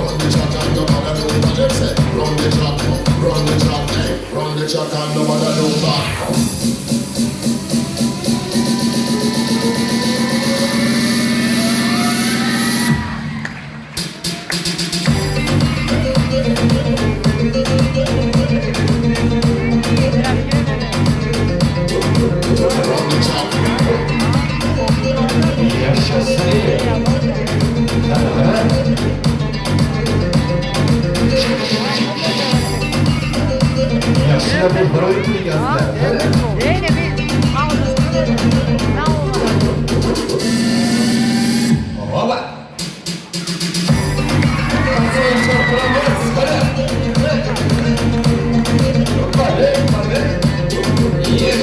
Run the track and nobody look back. Them say, run the track, run the track, hey. Run the track and nobody look back. Run the track. Yashasın. Yaxshilab bir birov turingazlar. Hoppa.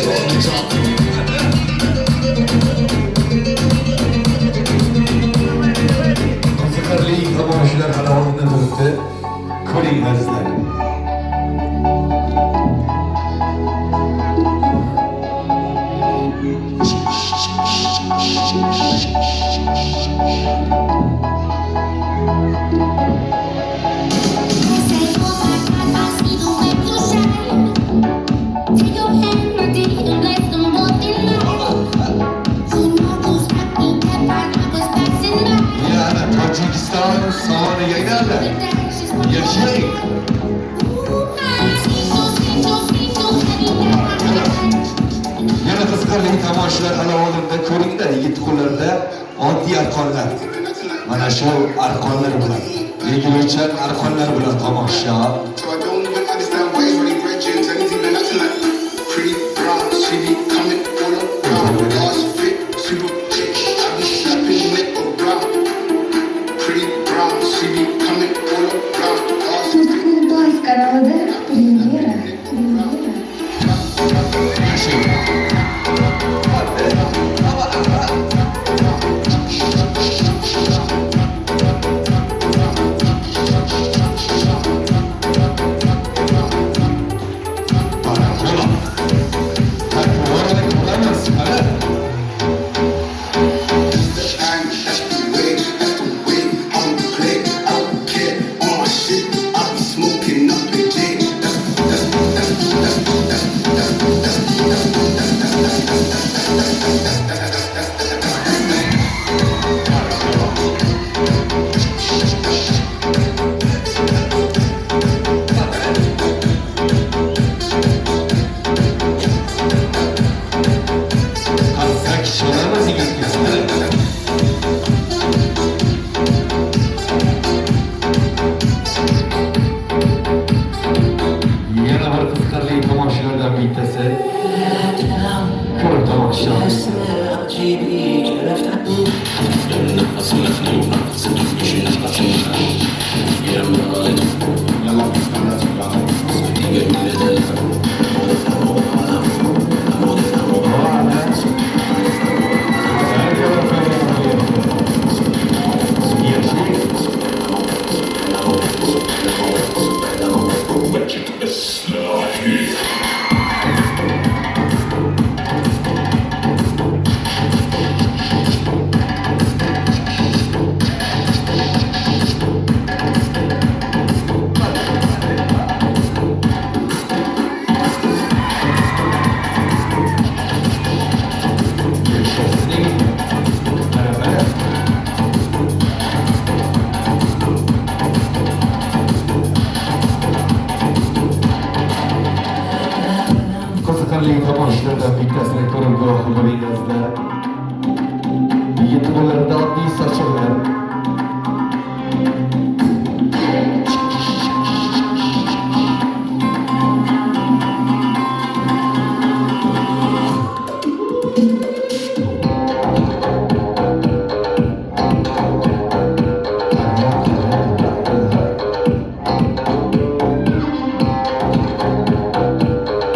Run the track. Qiziqarli tomoshalar hali oldinda turibdi. Ko'ring, azizlar. Say, oh my God, I see the way you shine. Take your hand, my dear, and place them both in mine. You know you struck me dead while I was passing by. Yana Tojikiston soniga aylandi. The dash is what Yashang. Ooh, I see so sweet, so sweet, so heavy that I Yana qiziqarli tomoshalar hali oldinda. Ko'ringlar, yigit qo'llarida oddiy arqonlar. Mana shu arqonlar bilan, egiluvchan arqonlar bilan tomosha. So I don't even understand why he's running bridges. Anything and nothing like pretty brown. She be coming all around. Ass fit, super thick. I be slapping it around. Pretty brown. She be coming all around. Ass fit. Kulbas kanalida premyera. Premyera. Yashang. Barakola. Takvorni ko'ramiz, qani. The ang, that's the way, that's the way. I don't play, I don't care. On my shit, I be smoking up a J. That's. Qarsak chalamiz yigitga. Qani. Yana bir qiziqarli tomoshalardan bittasi. Ko'r tomosha. Yashasın yigitlar. Mana, mana. Qiziqarli tomoshalardan bittasini ko'rib guvohi bo'ling, azizlar. Yigit qo'llarida oddiy sochiqlar.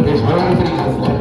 Mehmon o'tiring, azizlar.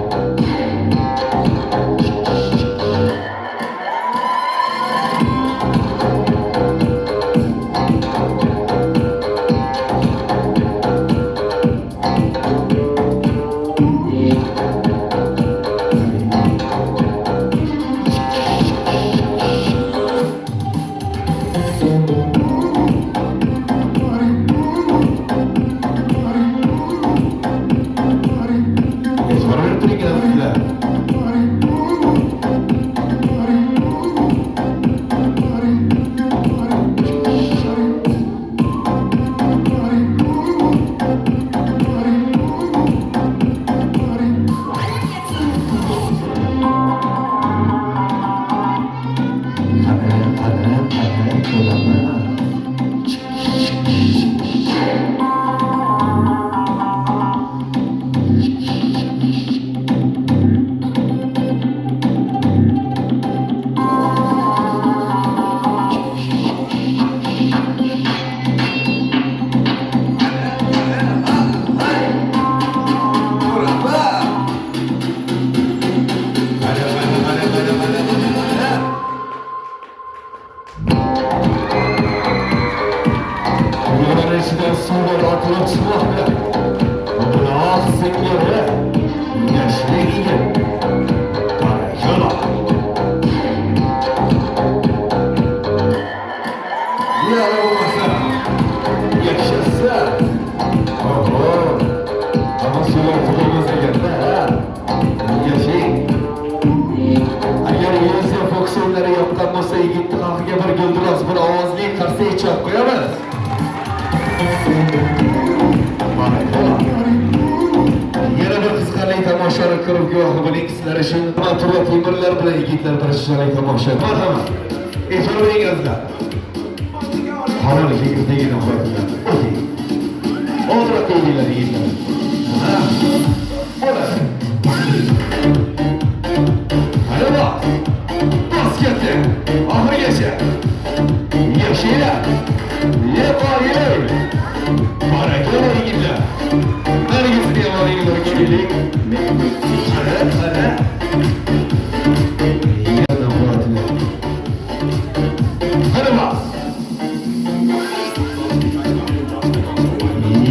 ichidan suvlar otilib chiqmoqda. Buloq singari yashil yigit. Barakalla. Yana bo'lmasa, yashasa. Oho. Ammo suvlar tug'ilmas ekanda, ha? Yashang. Agar Yeltsin Fox o'yinlari yoqqan bo'lsa, yigitni haqiga bir guldiroz, bir ovozli qarsak chalib qo'yamiz. Barakalla. Yana bir qiziqarli tomoshani ko'rib guvohi bo'ling. Sizlar uchun turli temirlar bilan yigitlar bir chiroyli tomosha. Marhamat. E'tibor bering, azizlar. Halol yigitligini qo'ydilar. O'ting. Ozroq qo'ydinglar, yigitlar. Ha. Bo'ladi. Qani bos. Bos ketdi. Oxirigacha. Yashanglar. Yepoyey. Barakalla, yigitlar. Nargisini ham olinglar, ko'raylik. Qani, qani. Yana quvvatli. Qani bos.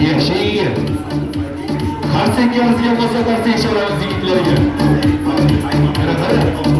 Yashang. Qarsak arzigan bo'lsa, qarsak chalamiz yigitlarga. Qani, qani.